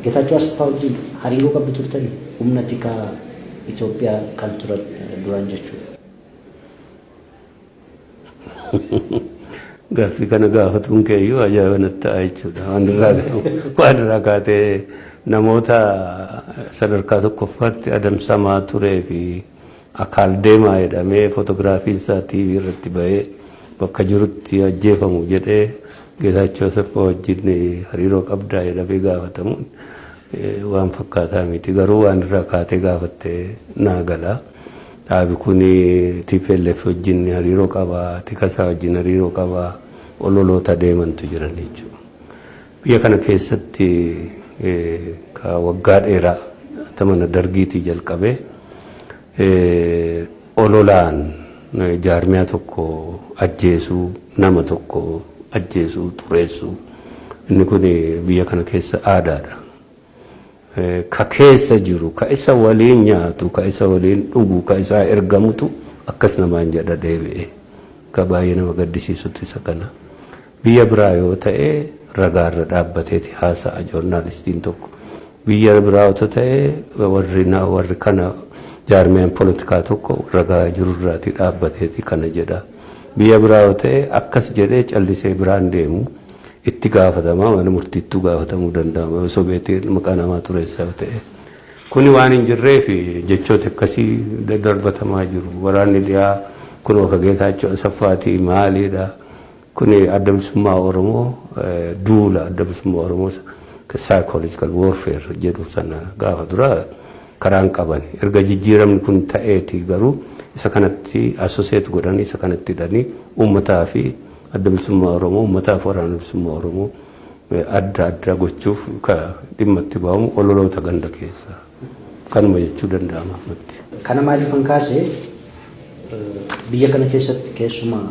Geetaachoo Asaffaa wajjin hariiroo qabdu turtanii, humna tikaa Itoophiyaa kan turan duran jechuudha? Gaaffii kana gaafatuun kee iyyuu ajaa'iba natti ta'a jechuudha. Waan irraa waan irraa kaatee namoota sadarkaa tokkoffaatti adamsamaa turee fi akaal deemaa jedhamee footogiraafiin isaa TV irratti bahee bakka jirutti ajjeefamu jedhee Geetaachoo Asaffaa wajjin hariiroo qabdaa jedhamee gaafatamuun waan fakkaataa miti. Garuu waan irraa kaatee gaafatte naa gala. Dhaabi kun tplf wajjin hariiroo qaba, tika isaa wajjin hariiroo qaba, ololoota deemantu jiran jechuudha. Biyya kana keessatti ka waggaa dheeraa zamana Dargiitii jalqabee ololaan jaarmiyaa tokko ajjeesuu, nama tokko ajjeesuu, xureessuu inni kun biyya kana keessa aadaadha. Ka keessa jiru, ka isa waliin nyaatu, ka isa waliin dhugu, ka isaa ergamutu akkas namaan jedha deebi'ee. Ka baay'ee nama gaddisiisutu isa kana. Biyya biraa yoo ta'e ragaarra dhaabbateeti haasa'a joornaalistiin tokko. Biyya biraa otoo ta'e warri warri kana jaarmiyaan polotikaa tokko ragaa jirurraati dhaabbateeti kana jedha. Biyya biraa yoo ta'e akkas jedhee callisee biraan deemu. Itti gaafatama, mana murtiittuu gaafatamuu danda'ama yoo sobeeti maqaa namaa xureessa yoo ta'e. Kuni waan hin jirreef jechooti akkasii daddarbatamaa jiru. Waraanni dhiyaa kunoo ka Geetaachoo Asaffaatii maaliidha? Kuni Adda Bilisummaa Oromoo duula Adda Bilisummaa Oromoo psychological warfare jedhu sana gaafa dura karaan qaban. Erga jijjiiramni kun ta'eeti garuu isa kanatti associate godhanii isa kanatti hidhanii uummataa fi Adda Bilisummaa Oromoo, uummataa fi Waraana Bilisummaa Oromoo adda adda gochuuf ka dhimma itti bahamu ololoota ganda keessaa. Kanuma jechuu danda'ama ammatti. Kana maaliifan kaase, biyya kana keessatti keessumaa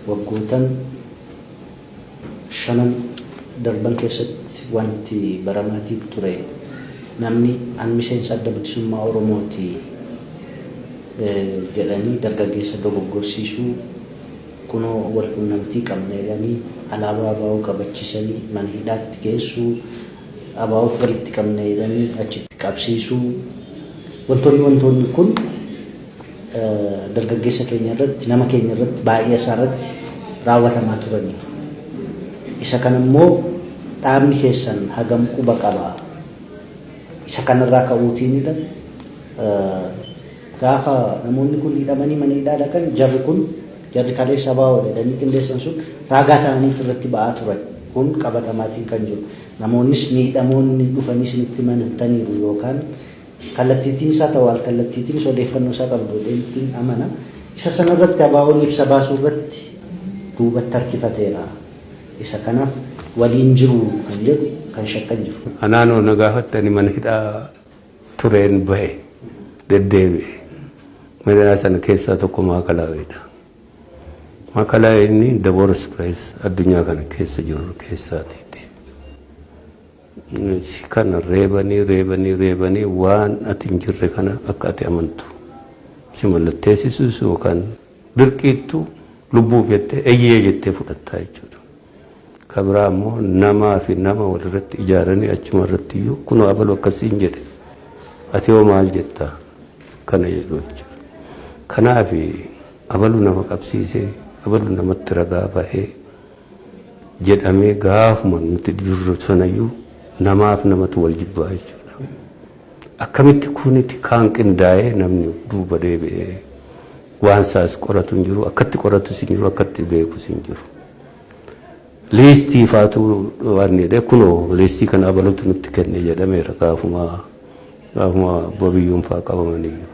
waggootan shanan darban keessatti wanti baramaatii ture namni an miseensa Adda Bilisummaa Oromooti jedhanii dargaggeessa dogoggorsiisuu, kunoo wal qunnamtii qabna jedhanii alaabaa ABO qabachiisanii mana hidhaatti geessuu, ABOf walitti qabna jedhanii achitti qabsiisuu, wantoonni wantoonni kun dargaggeessa keenya irratti, nama keenya irratti, baay'ee isaa irratti raawwatamaa turaniiru. Isa kana immoo dhaabni keessan hagam quba qaba? Isa kanarraa ka'uutiinidha. Gaafa namoonni kun hidhamanii mana hidhaa dhaqan jarri kun, jarri kaleessa ABO dha jedhanii qindeessan sun raagaa ta'aniit irratti ba'aa turan. Kun qabatamaatiin kan jiru. Namoonnis miidhamoonni dhufanii isinitti himataniiru yookaan kallattiitiinis haa ta'u al-kallattiitiinis odeeffannoo isaa qabdu jedheen amana. Isa sana irratti ABOn ibsa baasuu irratti duubatti harkifateera. Isa kanaaf waliin jiru kan jedhu kan shakkan jiru. Anaanoo na gaafatte, ani mana hidhaa tureen bahe deddeebi'e. Mana hidhaa sana keessaa tokko Maakalaawidha. Maakalaawii the worst place addunyaa kana keessa jiru keessaatiiti. Si kana reebanii reebanii reebanii waan ati hin jirre kana akka ati amantu si mallatteessisus yookaan dirqiittu lubbuuf jettee eeyyee jettee fudhattaa jechuudha. Ka biraa immoo namaa fi nama walirratti ijaaranii achuma irratti iyyuu kunoo abalu akkasiin jedhe, ati hoo maal jettaa kana jedhu jechuudha. Kanaaf abalu nama qabsiisee, abalu namatti ragaa bahee jedhamee gaafuma nuti jirru sanayyuu namaaf namatu wal jibbaa jechuudha. Akkamitti kuniti kaan qindaa'ee namni duuba deebi'ee waan isaas qoratu hin jiru, akkatti qoratus hin jiru, akkatti beekus hin jiru. Liistii faatu waan jedhee kunoo liistii kana abalutu nutti kenne jedhameera gaafuma Babiyyuun faa qabamaniyyuu.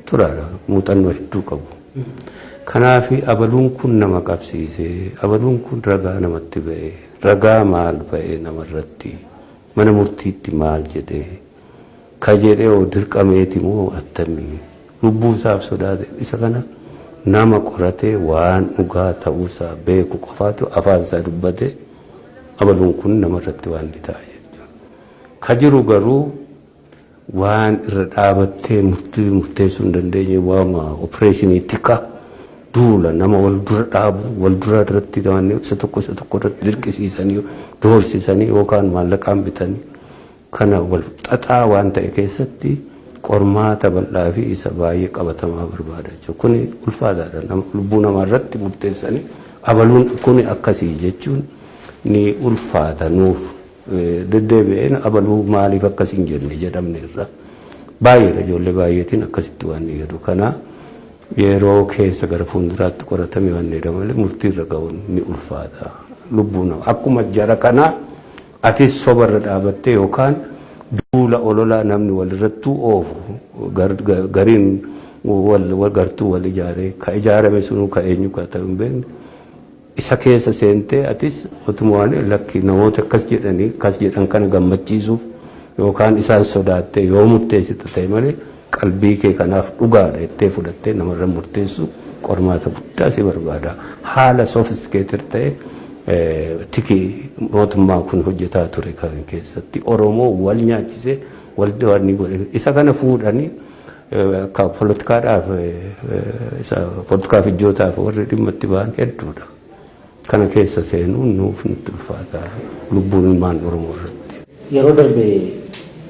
Turaadha, muuxannoo hedduu qabu. Kanaaf abaluun kun nama qabsiisee, abaluun kun ragaa namatti ba'ee, ragaa maal ba'ee namarratti, mana murtiitti maal jedhee, ka jedhee hoo dirqameeti moo attamii, lubbuu isaaf sodaate, isa kana nama qoratee waan dhugaa ta'uusaa beeku qofaatu afaan isaa dubbatee abaluun kun namarratti waan ni ta'a jechuudha. Ka jiru garuu waan irra dhaabattee murtii murteessuu hin dandeenye, waama opereeshinii tika duula nama wal dura dhaabu, wal dura irratti waan isa tokko isa tokko irratti dirqisiisanii doorsisanii yookaan maallaqaan bitanii. Kana wal xaxaa waan ta'e keessatti qormaata bal'aa fi isa baay'ee qabatamaa barbaada jechuudha. Kuni ulfaataadha. Lubbuu namaa irratti murteessanii abaluun kuni akkasii jechuun ni ulfaata nuuf. Deddeebi'een abaluu maaliif akkas hin jenne jedhamne irra baay'eedha, ijoollee baay'eetiin akkasitti waan ni jedhu. Kana yeroo keessa gara fuulduraatti qoratame waan jedhamu malee murtii irra ga'uun ni ulfaata. Lubbuu nama akkuma jara kanaa atis sobarra dhaabattee yookaan duula ololaa namni walirrattuu oofu, gariin wal gartuu wal ijaaree, ka ijaarame sunuu ka eenyu ka ta'u hin beekne, isa keessa seentee atis otuma waan lakki namoota akkas jedhanii akkas jedhan kana gammachiisuuf yookaan isaan sodaattee yoo murteessita ta'e malee, qalbii kee kanaaf dhugaadha jettee fudhattee namarra murteessu qormaata guddaa si barbaada. Haala sophisticated ta'e tiki mootummaa kun hojjetaa ture kan keessatti Oromoo wal nyaachisee wal wanni godhe isa kana fuudhanii akka poolitikaadhaaf, isa poolitikaaf ijjootaaf warri dhimma itti ba'an hedduudha. Kana keessa seenuun nuuf nutti ulfaata lubbuun ilmaan Oromoo irratti. Yeroo darbe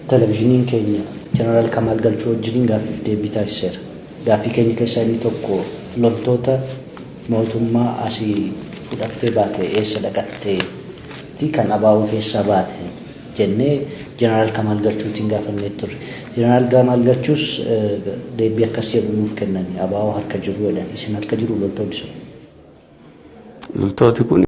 televizyiiniin keenya Jeneraal Kamaal Galchuu wajjiniin gaaffiif deebii taasiseera. Gaaffii keenya keessaa inni tokko, loltoota mootummaa asii fudhattee baate eessa dhaqattee kan abaa'oo keessaa baate jennee Jeneraal Kamaal Galchuutiin gaafannee turre. Jeneraal Kamaal Galchuus deebii akkas jedhu nuuf kennani, abaa'oo harka jiru jedhan. Isin harka jiru loltoonni sun? Loltooti kun